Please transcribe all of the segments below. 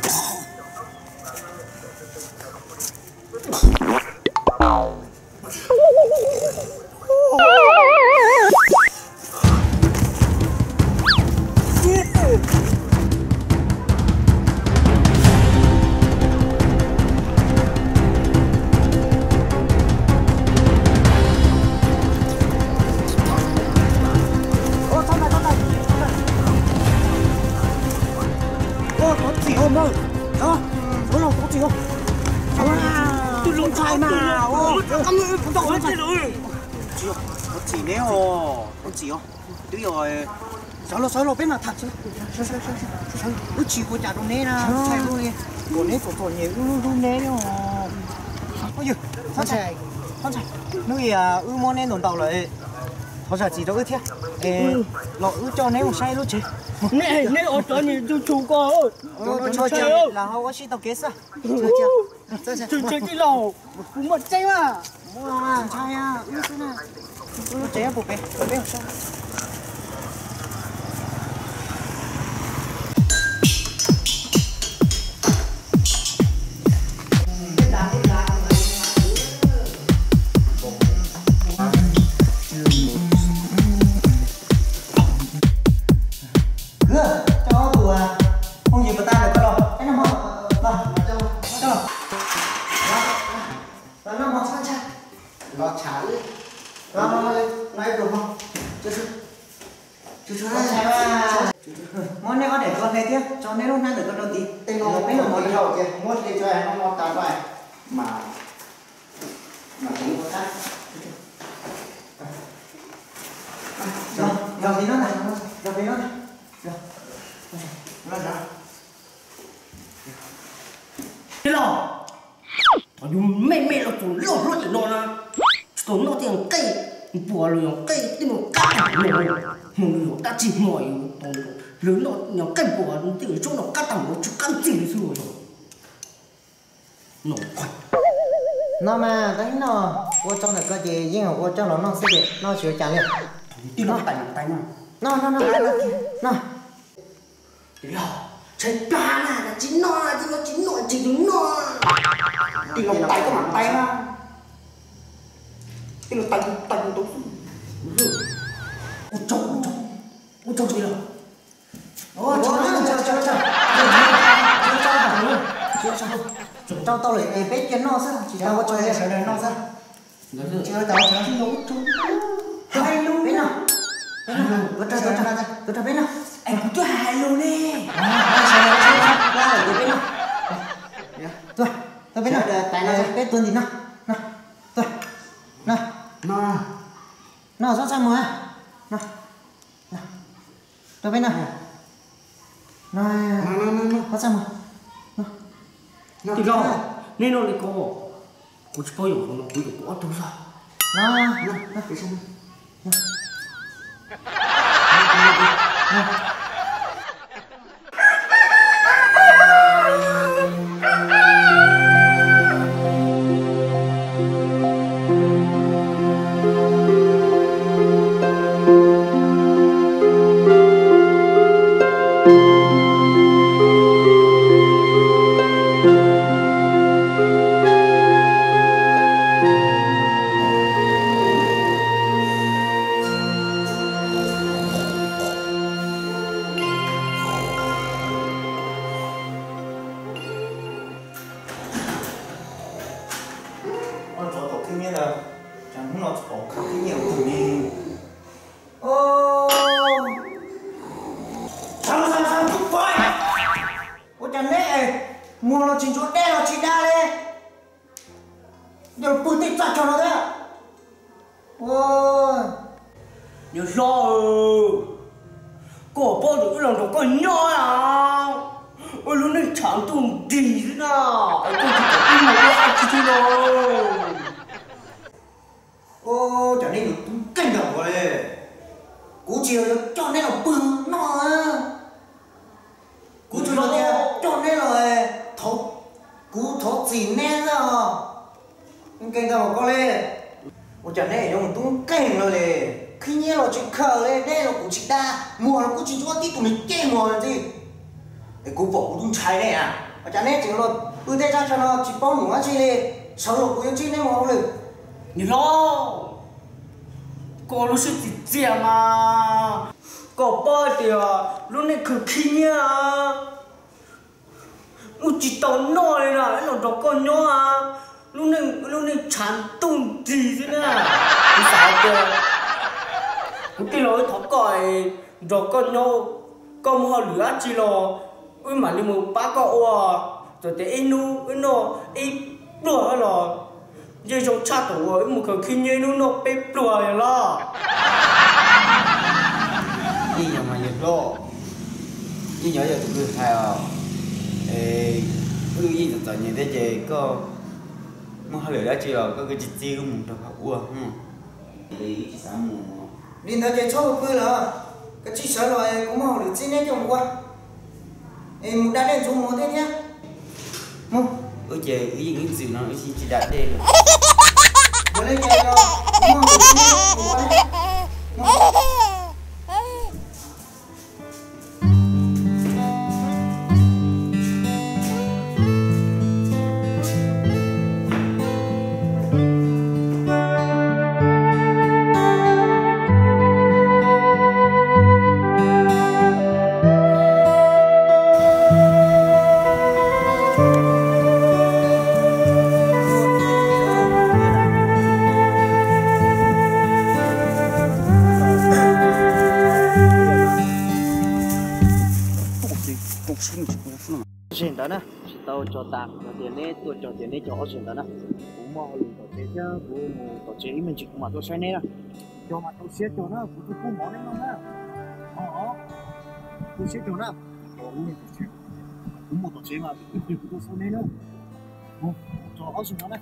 Thov txim os, thov txim os. Tus ntxhais mas, thov txim neb os, thov txim os. Twb yog, sawv los, sawv los peb mam tham. Wb tsis ua cas rau neb na, ntxhais, ua neb txom txom nyem wb hlub hlub neb os. Hnub ib wb muab neb ntaus ntaus lawm, thov zam txim rau wb thiab, los wb coj neb mus saib lub tsev. Neb ua cov niag tub tshug ko, ntshai lam ho ua si tau kev xwb. Tsis tsis tij laug, kuv muaj tseeb mas. Muaj, ntshai wb xwb na. Lub tsev puas pem, peb mus saib. Kwv, coj ob tug phooj ywg puas tag ntawm koj los, peb noj mov, los, los, los noj mov txhob ntshai, los tsham wb, los, los, los ib pluag mov, muab neb ob daim ko hle thiab tso neb lub hnab ntawm ko rau tid, peb noj mov rau, muab hle tso, noj mov tas mas, mas, los, los, los, los, los. Tij laug, thov yus me me los txog loj hlob tim no na, tsis tau noj tej yog nqaij npuas los yog nqaij tej no kab tag no, hmo no yog dab tsi hmo yus tau lawv noj yog nqaij npuas tej zaub no kab tag no tsis qab ntxim li xwb os. No mas tab sis no ua tso ntawm ko ces yeej ua coj los noj xwb ces noj tsis ua cas li. Tij laug, tais tais no. No no no no. Tij laug, tshaib plab na, tsis noj, tij laug tsis noj, tsis tus noj. Tij laug tais koj mam tais na. Tij laug tais tais tus xwb. Ua tsaug, ua tsaug, ua tsaug tij laug. Tau lawm ces peb cia noj xwb, tsis tau ua tsaug li, sawv daws noj xwb. Hais lus, peb noj. Tuav rawv, tuav rawv, peb noj. Es kuv twb hais lus ne. Sawv daws tshaib plab lawm ces peb noj. Tuaj, tuaj peb noj, peb tuav ntim noj. Tuaj, noj, noj txhob txaj muag. Tuaj peb noj. Txhob txaj muag. Tij laug, neb noj li ko, kuv tsis paub yuav no, kuv yuav kuv ob tug xwb. Ua tsov tom khib nyiab ntag, cas hnub no tsis pom khib nyiab tus twg li. Ua cas neb muag los tsis ntsuav dej los tsis da li, yog pw tej txaj cog no thiab. Niam hlob, koj paub tias wb los nrog koj nyob na, wb lub neej tshav ntuj nrig xwb na, es koj tsis kom wb mus ua dab tsi thiab no. Ua cas neb yuav tub nkeeg ntawm ua li, kuv tsis yog yuav coj neb los pw noj, kuv tsuas yog tias coj neb los, kuv thov txim neb xwb os. Nkeeg ntawm koj li, ua cas neb yuav mus tub nkeeg no li, khib nyiab los tsis khaws li, dej los kuv tsis da, muag los kuj tsis ntsuab tib tug niag ceg muag li ntxi. Es kuv pom kuv twb ntshai neb na. Cas neb tseem los pw tej tsab tso no tsis paub mus dab tsi li? Sawv los kuv yuav ntsib neb mus hauj lwm. Niam hlob, koj lub siab txias txias mas, koj paub tias lub neej khaws khib nyiab, ua tsis tau noj li na, los nrog koj nyob, lub neej tshav ntuj nrig xwb na. Kuv xav tias kuv tij laug wb thov koj nrog koj nyob, koj muaj hauj lwm dab tsi los wb mam li mus pab koj ua. Txawm tias ib hnub wb noj ib pluag los yeej zoo tshaj thaum uas wb mus khaws khib nyiab ib hnub noj peb pluag los. Yeej yog mas yawg hlob, yeej yog yog tus kwv hais os. Wb yeej txom txom nyem thiab ces koj muaj hauj lwm dab tsi los koj kuj tsis txib wb mus nrog koj ua. Li ntawd ces txhob ua pw lawm, koj tsis sawv los kuv muaj hauj lwm txib neb coj mus ua. Es mus da dej ntxuav muag thiab thiab. Mus. Wb ces wb yeej ib txwm no wb tsis da dej li. Ua li ces kuv muaj hauj lwm txib neb mus ua. Ob sij ntawd na, tsis tau tso tas, yog tias neb tuaj tso tias neb cov ob sij ntawd na, kuv muaj hauj lwm tom tsev thiab kuv mus tom tsev ib me ntsis kuv mam tuaj saib neb na. Cog mas rau siab cog na, kuv twb pub mov neb noj na. Rau siab cog na. Kuv muaj tom tsev mas kuv tuaj saib neb na. Tso ob sij no na.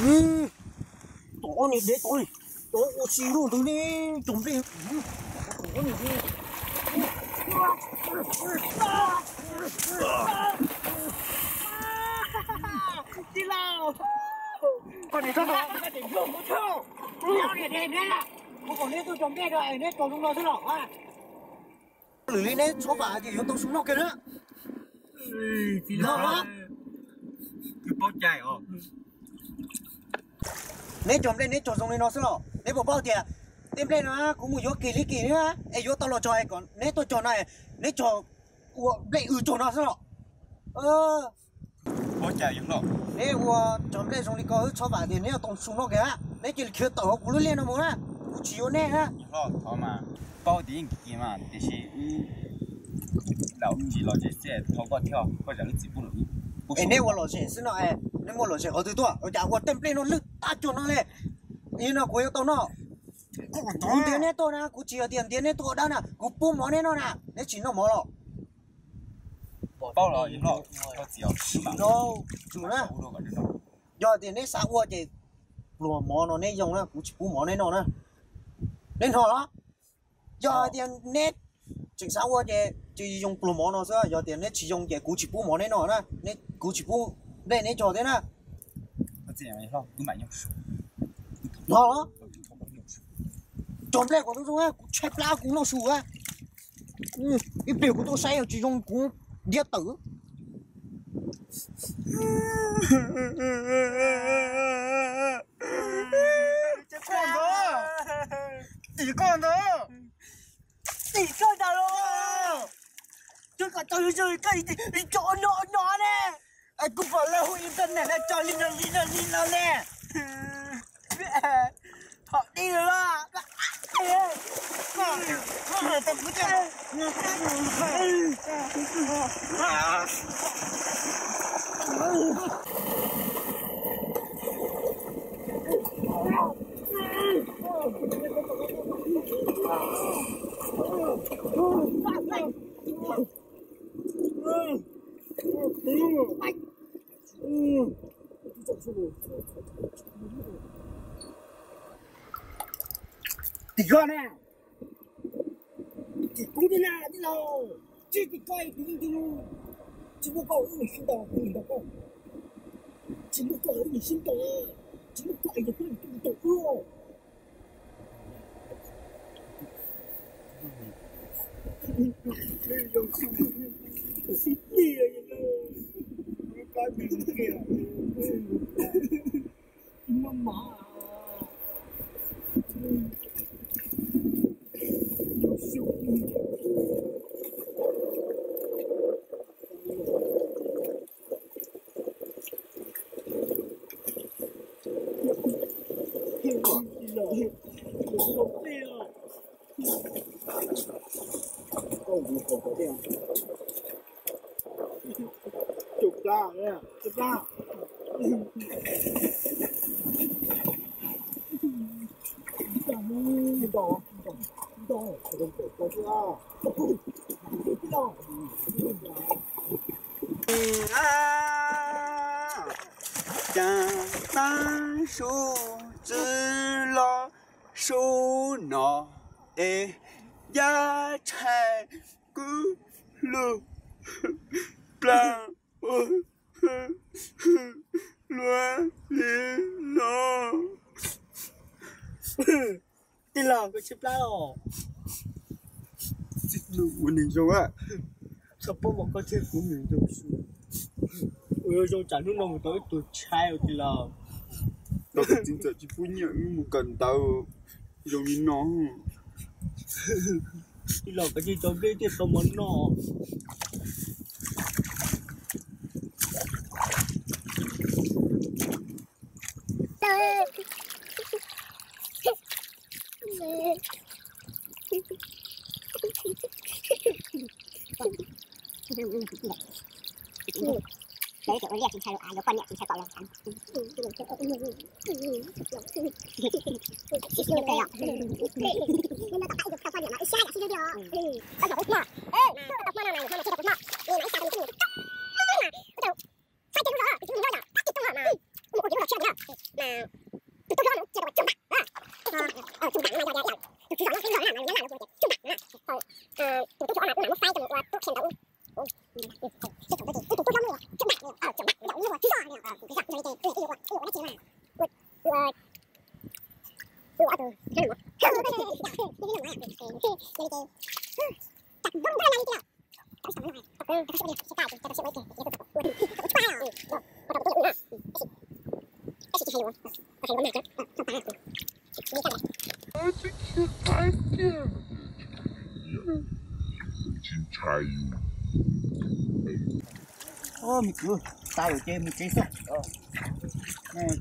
Tom ob niag dev tod, tod ua si luaj ntawd ne, cog nplej. Tij laug, kuv kom neb tuaj cog nplej rau neb tso zoo no xwb los? Lwm li neb txhob vam tias yuav tau su noj kiag na. Tij laug, paub cai os. Neb cog nplej neb cog zoo li no xwb los? Neb puas paub tias tej nplej no kuv mus yuav kiag li kiag na, es yuav tau los tso es kom neb tuaj cog no, neb cog ua nplej wb tsuag no xwb los? Neb ua cog nplej zoo li ko wb txhob vam tias neb yuav tau su noj kiag, neb cia li khiav tawm hauv kuv lub liaj no mus na, kuv tsis yuav neb na. Paub tias yeej kiag mas tiam sis wb tsis lom zem xwb, thov koj thiab, koj zam lub txim pub rau wb. Es neb ua lom zem xwb no, neb muaj lom zem qhov twg tuaj? Ua cas ua tej nplej no lwj tag cuag no li? Li no kuv yuav tau noj. Kuv ntiav neb tuaj na, kuv tsis yog tias ntiav neb tuaj ua dab na, kuv pub mov neb noj na, neb tsis noj mov los? Paub los, yog tias neb xav ua ces pluas mov no neb yoo na, kuv tsis pub mov neb noj na. Neb noj los? Yog hais tias neb tseem xav ua ces ces yoo pluas mov no xwb, yog tias neb tsis yoo ces kuv tsis pub mov neb noj na, kuv tsis pub nplej neb cog thiab na. Noj los? Cog nplej kom zoo zoo, kuv tshaib plab kuv noj su. Ib pliag kuv tuaj saib yog tsis zoo kuv ntiab tawm. Tim koj ntag. Tim koj ntag los. Koj tau zoo koj tso no no ne. Kuv pom lawv hu internet no tso li no li no li no ne. Thov di los. Tim koj na. Tim kuv thiab na tij laug. Tsis tim koj kuv yeej tij laug. Tsis muaj koj wb nim sib ntaus kuv nim ntaus koj. Tsis muaj koj wb nim sib ntaus. Tsis muaj koj es yog koj nim tau wb. Cas tab su txwv los su no es yaj tshais kuv lub plab ua luaj li no. Tij laug, koj tshaib plab os. Ua neeg zoo, txhob pub mov koj thiab kuv mus zoo su. Ua zoo tsam hnub no mus tau ib tug tshaib tij laug. Tau txiv ntxawm tsis pub nyiaj wb mus kawm ntawv zoo li no. Tij laug, kav tsij tso nplej thiaj tau mov noj. Me kwv, tas lawm ces mus tsev xwb.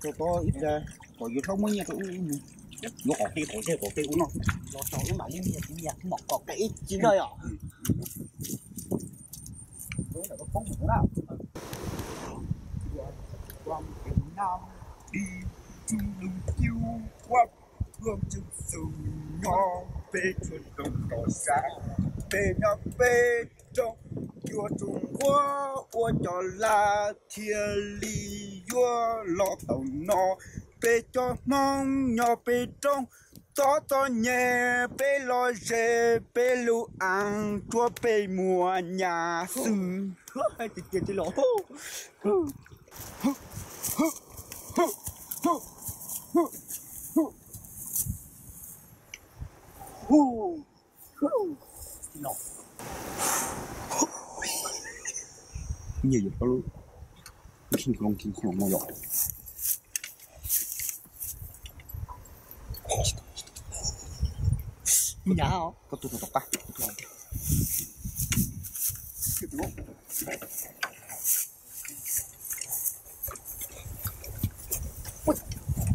Tso tau ib pliag kom yuav tau muaj nyiaj rau wb mus yuav qos qi qos zeb qos qi ub no los tau wb mam li mus tiv nyias mom kom qis ib tsis no yom. Peb nyob peb roob, yuav tsoom nquab ua cov laj thiaj li yuav los tau no. Peb cov Hmoob nyob peb roob, txom txom nyem peb lom zem, peb lub aav tsuab peb muaj nyab xwb. Nyiaj yuav pab lub khib khloov khib khloov no yom. Nyav os. Koj tuaj rau tom qab.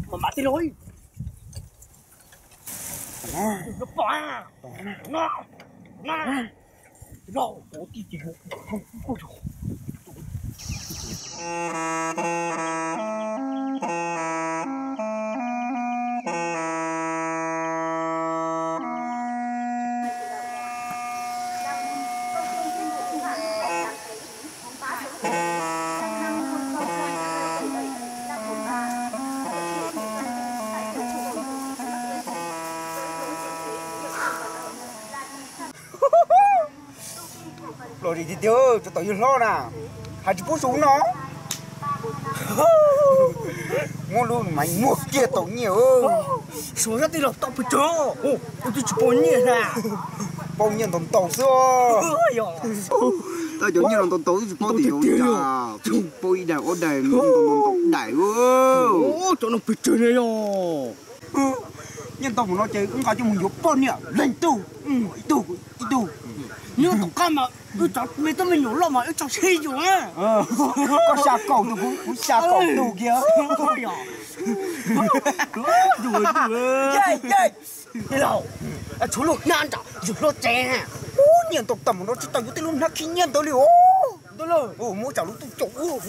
Mas mam tij laug. Los ris tiag tiag, tsuas tau yus hlob na, hais tsis pub su no. Muab lub maiv muag kiag tau nyiaj. Suav xyab tij laug tau pes tsawg, kuv twb tsis paub nyiaj na. Paub nyiaj ntau ntau xwb. Tau cov nyiaj los ntau ntau twb tsis paub tias yuav ua cas, paub ib daim ob daim ntau ntau daim. Cov no pes tsawg ne yog. Nyiaj ntau mus no ces wb nqa coj mus yuav poj niam leej tug, ib tug ib tug. Nyob tom qab mas wb cov me tub me nyuam loj mas wb tso sib yuav. Koj xya kaum tus, kuv xya kaum tus kiag. Tij laug, tshuav lub hnab nram yus hlob tsev. Ub, nyiaj ntau tag mus no tsis tau yuav tej lub hnab khib nyiab ntawd li os. Muab tsam lub tuj caum ub.